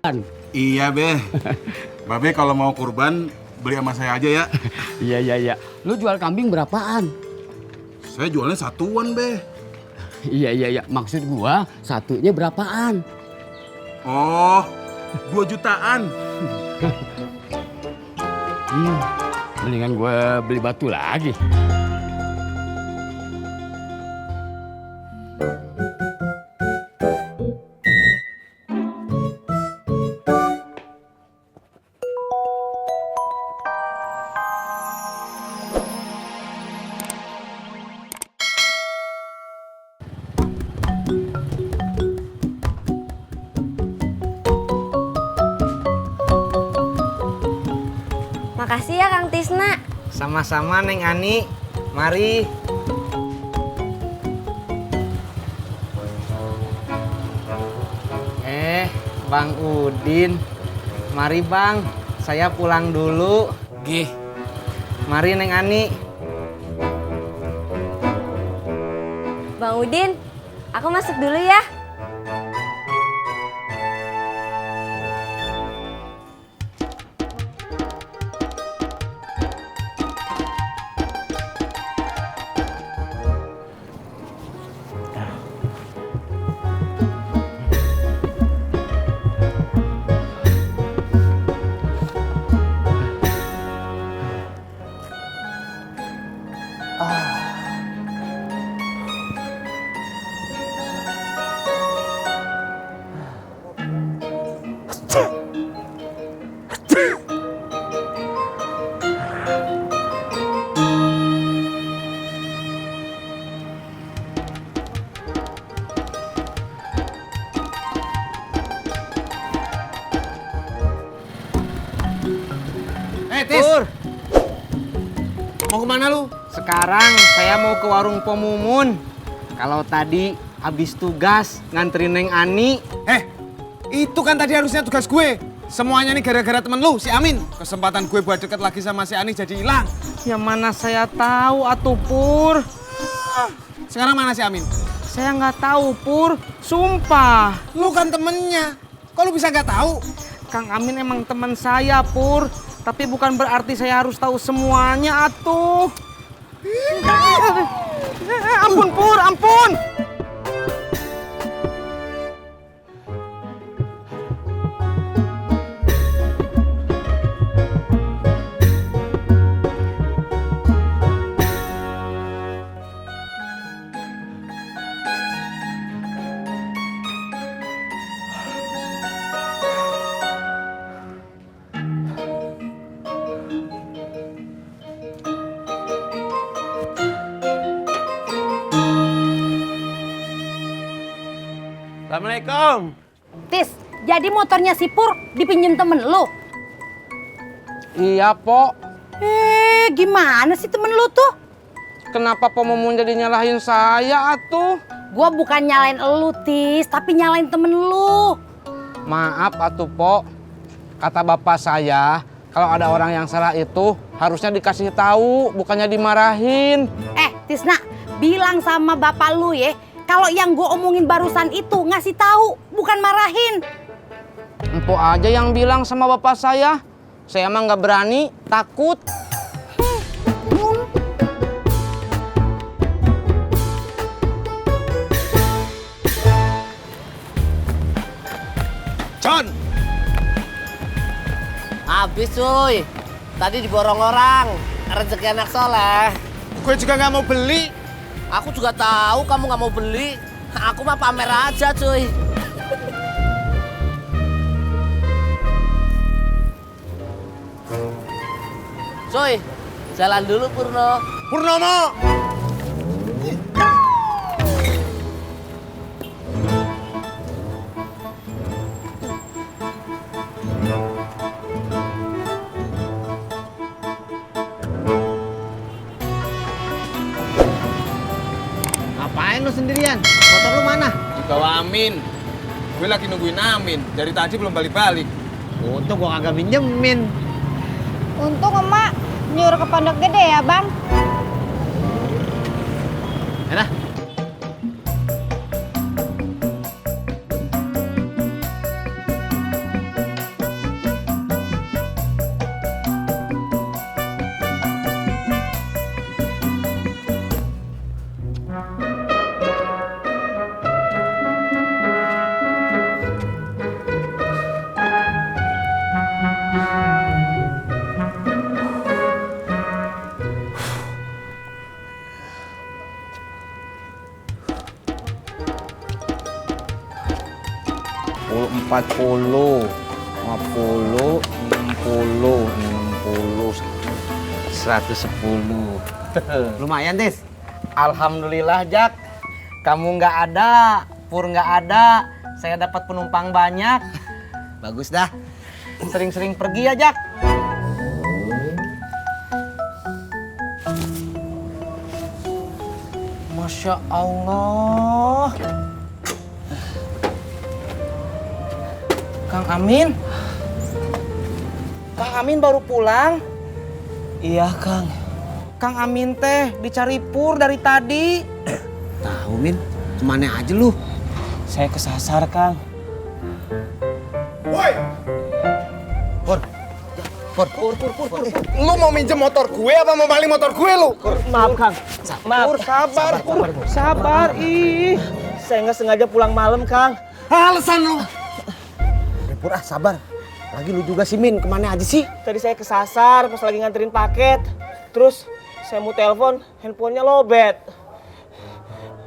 kurban. Iya, Be. Babe kalau mau kurban, beli sama saya aja ya. Iya. Lu jual kambing berapaan? Saya jualnya satuan, Be. Iya. Maksud gua satunya berapaan? Oh, 2 jutaan. Mendingan gua beli batu lagi. Makasih ya Kang Tisna. Sama-sama Neng Ani. Mari. Bang Udin. Mari Bang, saya pulang dulu. Gih. Mari Neng Ani. Bang Udin, aku masuk dulu ya. Tis. Pur, mau kemana lu? Sekarang saya mau ke warung Pomumun. Kalau tadi habis tugas nganterin Neng Ani. Itu kan tadi harusnya tugas gue. Semuanya nih gara-gara temen lu, si Amin. Kesempatan gue buat deket lagi sama si Ani jadi hilang. Ya mana saya tahu atuh Pur. Sekarang mana si Amin? Saya nggak tahu Pur, sumpah. Lu kan temennya. Kok lu bisa nggak tahu? Kang Amin emang teman saya Pur. Tapi bukan berarti saya harus tahu semuanya atuh. Ampun Pur, ampun. Assalamualaikum. Tis, jadi motornya si Pur dipinjem temen lu? Iya, Pok. Gimana sih temen lu tuh? Kenapa Pomumun jadi nyalahin saya atuh? Gua bukan nyalain elu, Tis, tapi nyalain temen lu. Maaf atuh, Pok. Kata bapak saya, kalau ada orang yang salah itu harusnya dikasih tahu, bukannya dimarahin. Tisna, bilang sama bapak lu ya, kalau yang gue omongin barusan itu ngasih tahu, bukan marahin. Empo aja yang bilang sama bapak saya emang nggak berani, takut. John. Habis cuy, tadi diborong orang, rezeki anak soleh. Gue juga nggak mau beli. Aku juga tahu kamu nggak mau beli, aku mah pamer aja cuy. Cuy, jalan dulu Purno. Purnomo. Ngapain lu sendirian? Motor lu mana? Dibawa Amin. Gue lagi nungguin Amin. Dari tadi belum balik-balik. Untung gua kagak minjemin. Untung emak nyuruh ke Pondok Gede ya Bang. Enak. 40, 50, 60, 60, 110. Lumayan, Tis. Alhamdulillah, Jak. Kamu nggak ada, Pur nggak ada. Saya dapat penumpang banyak. Bagus dah. Sering-sering pergi ya, Jak. Masya Allah. Kang Amin. Kang Amin baru pulang. Iya, Kang. Kang Amin teh dicari Pur dari tadi. Tahu, Min. Kemana aja lu? Saya kesasar, Kang. Woi! Pur. Lu mau minjem motor gue apa mau maling motor gue lu? Maaf, Kang. Maaf. Sabar. Ih, saya nggak sengaja pulang malam, Kang. Alasan lu. Pur, sabar. Lagi lu juga sih, Min. Kemana aja sih? Tadi saya kesasar pas lagi nganterin paket. Terus saya mau telepon, handphonenya lobet.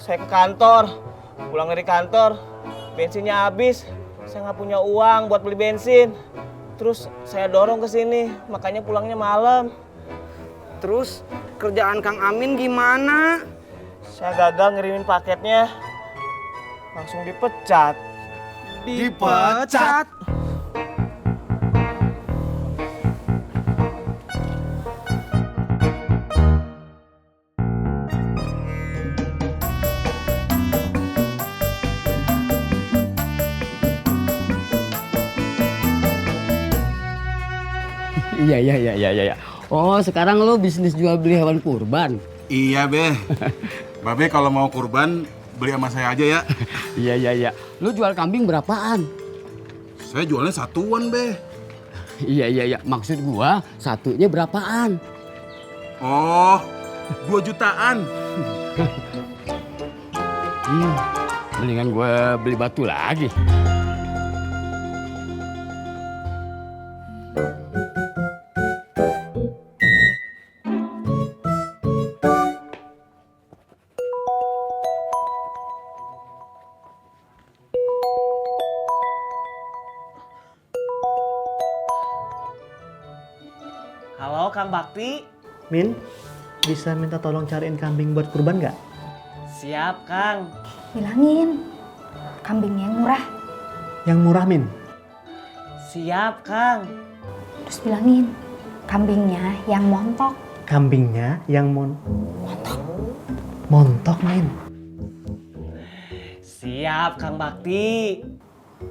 Saya ke kantor. Pulang dari kantor, bensinnya habis. Saya nggak punya uang buat beli bensin. Terus saya dorong ke sini, makanya pulangnya malam. Terus kerjaan Kang Amin gimana? Saya gagal ngirimin paketnya, langsung dipecat. Dipecat? Iya. Oh, sekarang lo bisnis jual beli hewan kurban. Iya, Be. Babe kalau mau kurban, beli sama saya aja ya. Iya. Lo jual kambing berapaan? Saya jualnya satuan, Be. Iya. Maksud gua satunya berapaan? Oh, 2 jutaan. Mendingan gua beli batu lagi. Halo, Kang Bakti. Min, bisa minta tolong cariin kambing buat kurban nggak? Siap, Kang. Bilangin, kambingnya yang murah. Yang murah, Min. Siap, Kang. Terus bilangin, kambingnya yang montok. Kambingnya yang montok. Montok, Min. Siap, Kang Bakti.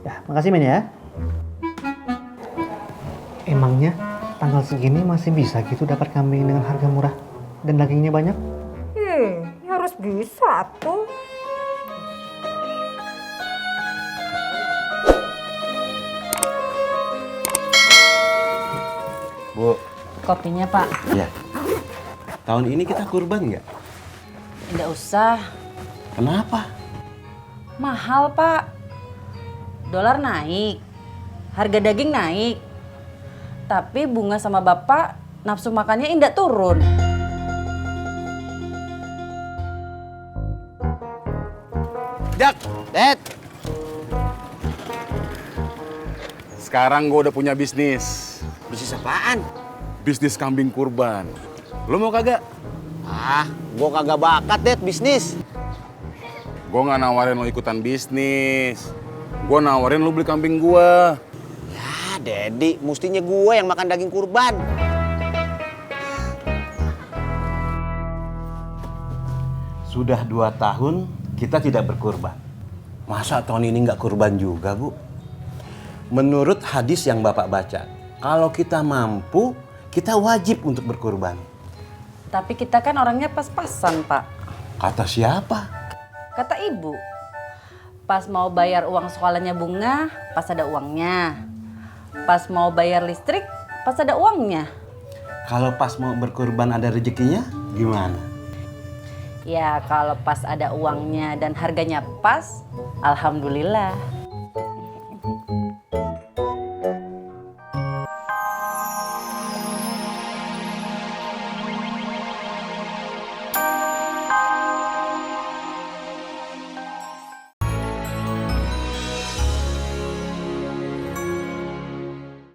Ya, makasih, Min ya. Emangnya tanggal segini masih bisa gitu dapat kambing dengan harga murah dan dagingnya banyak? Harus bisa tuh. Bu. Kopinya, Pak. Iya. Tahun ini kita kurban nggak? Nggak usah. Kenapa? Mahal, Pak. Dolar naik. Harga daging naik. Tapi Bunga sama Bapak nafsu makannya indah turun. Jak, Dad. Sekarang gue udah punya bisnis. Bisnis apaan? Bisnis kambing kurban. Lo mau kagak? Gua kagak bakat, Dad, bisnis. Gue nggak nawarin lo ikutan bisnis. Gue nawarin lo beli kambing gue. Ya, Dedi, mestinya gue yang makan daging kurban. Sudah 2 tahun kita tidak berkurban. Masa tahun ini nggak kurban juga, Bu? Menurut hadis yang Bapak baca, kalau kita mampu, kita wajib untuk berkurban. Tapi kita kan orangnya pas-pasan, Pak. Kata siapa? Kata Ibu. Pas mau bayar uang sekolahnya Bunga, pas ada uangnya. Pas mau bayar listrik, pas ada uangnya. Kalau pas mau berkurban ada rezekinya, gimana? Ya kalau pas ada uangnya dan harganya pas, alhamdulillah.